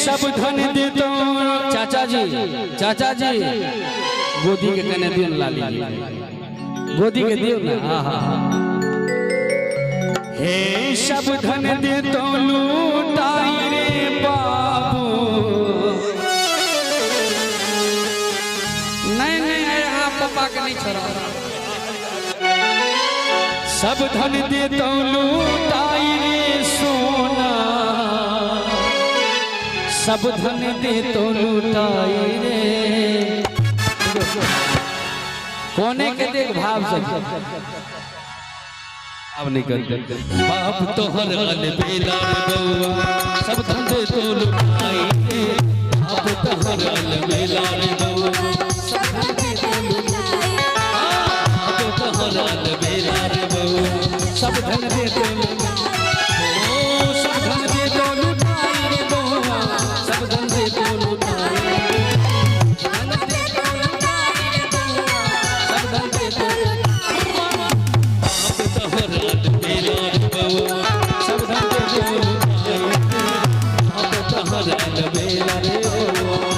सब धन दे तो चाचा जी, चाचा जी गोदी के कने दियो ना लाली जी, गोदी के दियो ना। हाँ हाँ हाँ। हे सब धन दे तो लूटाई रे बाबू। नहीं नहीं यहाँ पप्पा के नहीं छोड़ा। सब धन दे तो लूटाई रे सोना, सब धन दे तो लूटाई रे। कोने के देख भाव से अब नहीं करते। बाप तोहर अलबेला रे बउआ, सब धन दे तो लूटाई रे। बाप तोहर अलबेला रे बउआ, सब धन दे तो लुटाई। बाप तोहर अलबेला रे बउआ, सब धन दे तो ओ सब धन दे तो लुटाई रे बउआ, सब धन दे तो लुटाई, धन दे तो लुटाई रे बउआ, सब धन दे तो बाप तोहर अलबेला रे बउआ, सब धन दे तो लुटाई रे। बाप तोहर अलबेला रे बउआ।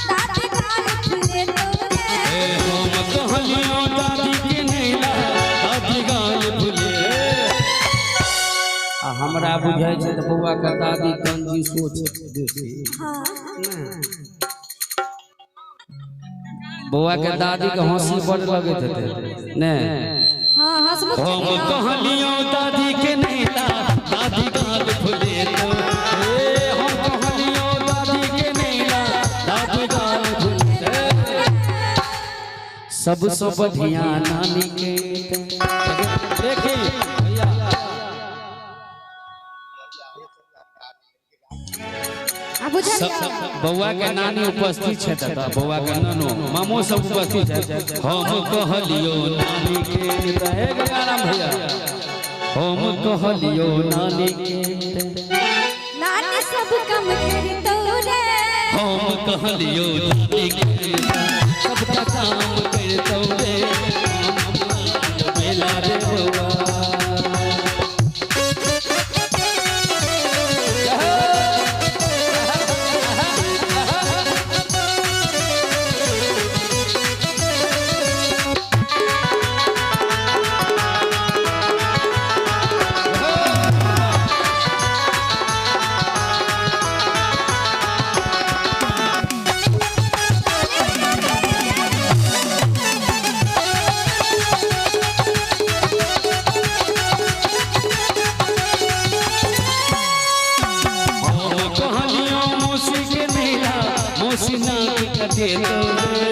दादी गाल फुले तोरे। ए हम कहलियो दादी के नैला, दादी गाल फुले। आ हमरा बुझाइ छै तऽ बौआ के दादी कंजी सोच बेसी। हाँ। बौआ के दादी के हंसी बड़ लगैत हेतै ने। हाँ, हंसमुख हम छथिन। कहलियो दादी के नैला, दादी गाल फुले तो। ए हम कहलियो दादी के नैला, दादी गाल फुले। सबसे बढ़िया नानी के देखी भैया। आ बुझलियै। बौआ के नानी उपस्थित छै तऽ बौआ के नानो मामो सब उपस्थित छै। हम कहलियो नानी के, हे गंगाराम भैया, हम कहलियो नानी के, नानी सब कम करितौ रे। हम कहलियो नानी के, सबटा काम करितौ रे। मेला रे बौआ। हम कहलियो मौसी के नैला, मौसी नाक कटे तो रे।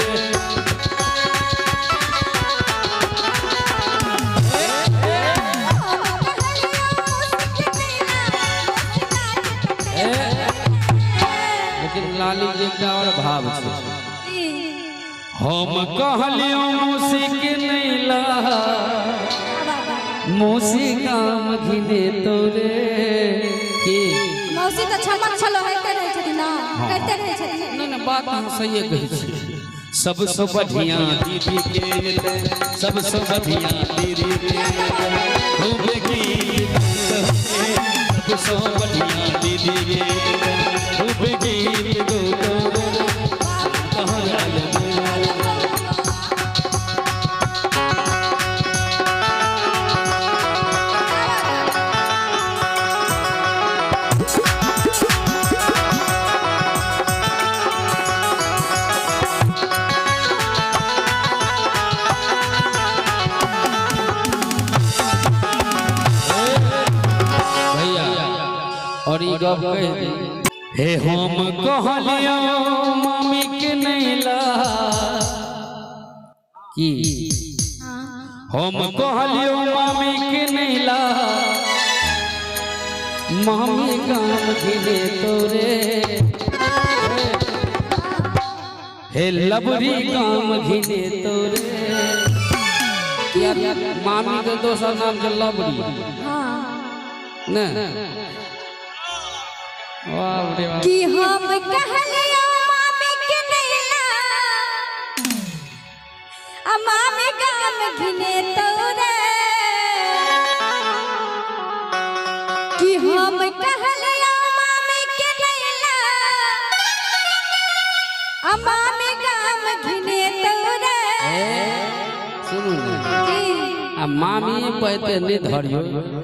लेकिन लाली के एकटा और भाव छै। हम कहलियो मौसी के नैला, मौसी काम घिने तोरे की। मौसी तऽ छमक छलो होइते रहै छथिन ना, करिते रहै छथिन। नहीं नहीं, बात हम सही कहै छी। सबसे बढ़िया दीदी के, सबसे बढ़िया दीदी के, खूब गीत। सबसे बढ़िया दीदी के, खूब गीत गो। भैया और ई गप कहि दी। हे हम कहलियो मामी के नैला की, हम कहलियो मामी के नैला, मामी गाम घिने तोरे, हे लबरी गाम घिने तोरे। मामी के दोसर नाम छै लबरी। ने वाह रे वाह। कि हम कहलियो मामी के नैला, आ मामी गाम घिने तोरे। कि हम कहलियो मामी के नैला, आ मामी गाम घिने तोरे। सुनू ने। की? आ मामी पर एते नहि धरियौ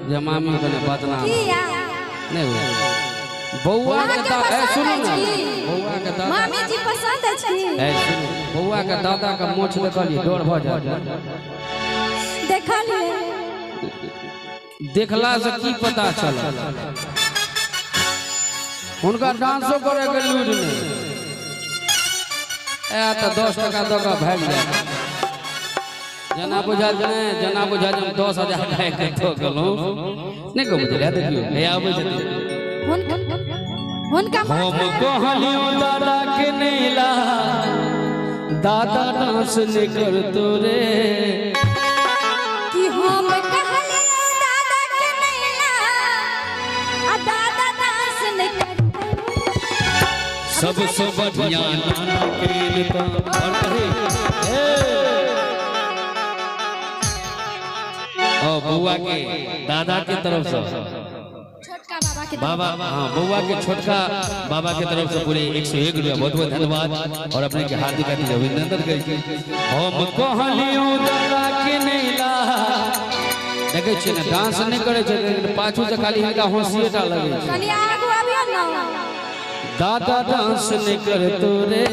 जे मामी कने बदनाम किया? नहि हुए। बौआ के अहाँके ए पसंद सुनू ने, अछि? बौआ के दादा। मामी जी पसंद अछि? ए सुनू, बौआ के दादा के मोछ देखलियै, डर भऽ जायत। देखलियै। देखला से की पता चलल? हुनका डांसो करे के लूरि नहि। ए तऽ 10 टका दऽ कऽ भागि जायत, जेना बुझायल जे नहि, जेना बुझायल जे हम 10,000 टाका दऽ गेलहुँ। नहि कहू, बुझलियै? देखियौ, हे आबै छथिन। हुनका हुनका हम कहलियो दादा के नैला, दादा डांस नहीं करतो रे। कि हम कहलियो दादा के नैला, आ दादा डांस नहीं करते। सबसे बढ़िया नाना के नेता और कहे ए। ओ बउआ के दादा के तरफ से छोटका बाबा के। बाबा, हाँ, बउआ के छोटका बाबा के तरफ से पूरे 101 रुपया, बहुत बहुत धन्यवाद और अपने के हार्दिक हार्दिक अभिनंदन करै छी। हम कहलियो दादा के नैला, देखै छियै ने, डांस नहि करै छै लेकिन पाछू से खाली हिनका हंसिए टा लगै छै। कनि आगू आबियौ ने। दादा डांस नहि करतो रे।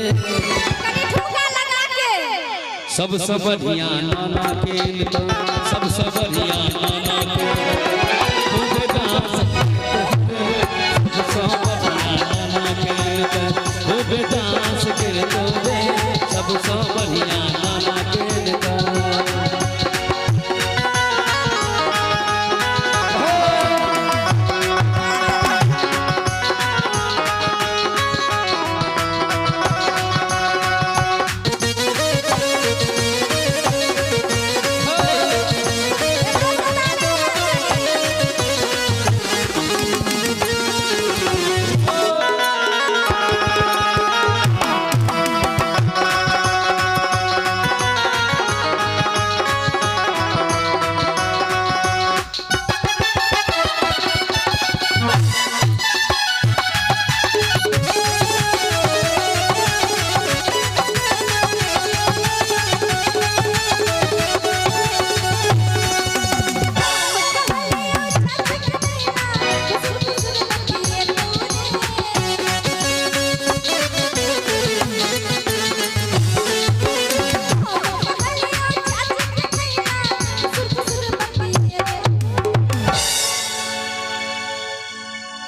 कनि ठुमका लगा के। सबसे बढ़िया नाना के नेता, सबसे बढ़िया नाना के, खूब डांस। सबसे बढ़िया नाना के नेता, खूब डांस करतो रे, सबसे बढ़िया नाना के नेता।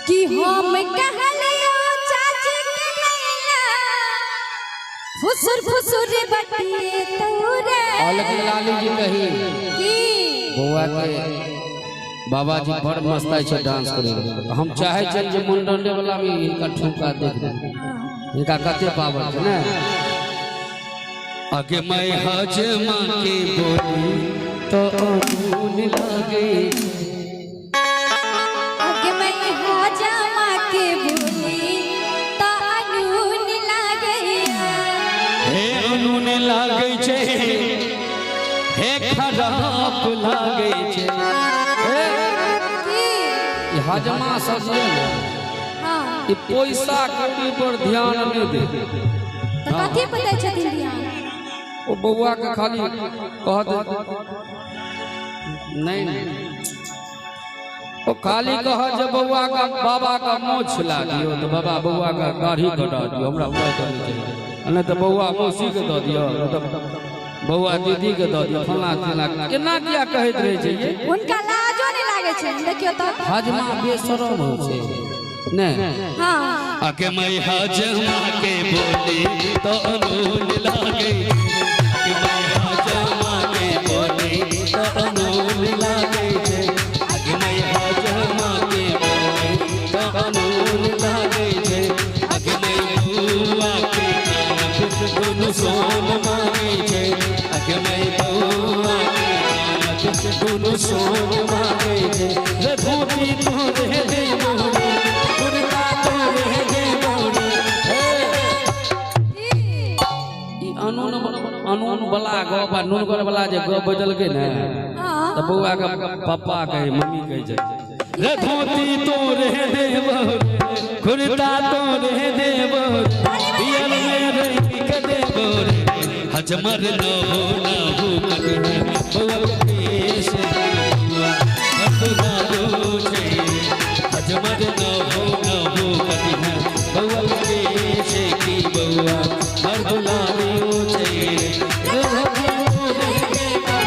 कि हम कहलियो चाची के नैला, फुसुर फुसुर बतिए तोरे। और लेकिन लाली जी कही की? बौआ के बाबा जी बड़ मस्त छै डांस करे मे। हम चाहे छियनि जे मुंडन वाला में हिनका ठुमका देख दी, हिनका कते पावर छै ने। अगे मैं हजमा के बोली तो अनून लागे। अगे मैं हजमा के बोली तो अनून लागे। हे अनून लागे छै, हे खराब लागे छै। हे की? ई हजमा सब जे ने ई पैसा कौड़ी पर ध्यान नहि दे। तऽ कथी पर दै छथिन ध्यान? ओ बौआ के खाली कहत नहीं, नहीं, ओ खाली कह जे बौआ का बाबा का मोछ ला दियो तो बाबा बौआ का दाढ़ी कटा दियो, हमरा पाइ तऽ नहि चाही, नहीं तऽ बौआ मौसी के दऽ दियो, नहीं तऽ बौआ दीदी के दऽ दियो, फलां चिल्लां। केना किया कहैत रहै छै ये? हुनका लाजो नहि लागै छै, देखियौ तऽ। हजमा बेशरम होइ छै। ने हाँ। आके मैं हजमा के बोली तो अनून लागे, आके मैं हजमा के बोली तो अनून लागे छे, आके मैं हजमा के बोली तो अनून लागे छे, आके मैं बउआ के कानक दुनु सोन मांगे छे, आके मैं बउआ के कानक दुनु सोन मांगे छे, रे धोती तो रे दे मोरे, कुर्ता तो रे दे मोरे। ई अनून अनून वाला गप आ नूनगर वाला जे गप बजलकै ने, हाँ। तऽ बौआ के पप्पा कहै मम्मी कहै छै, रे धोती तो रे देबो, कुर्ता तो रे देबो, पियर में रंग के देबो रे, हजमर न हो न हो कटे बौआ के केश बौआ मर्दुलारू छै, हजमर न हो न हो कटे बौआ के केश की बौआ मर्दुलारू छै, रे धोती तो रे देबो,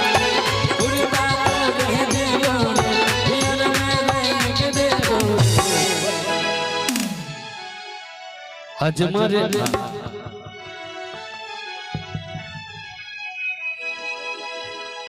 कुर्ता तो रे देबो रे, पियर में रंग के देबो रे। हजमर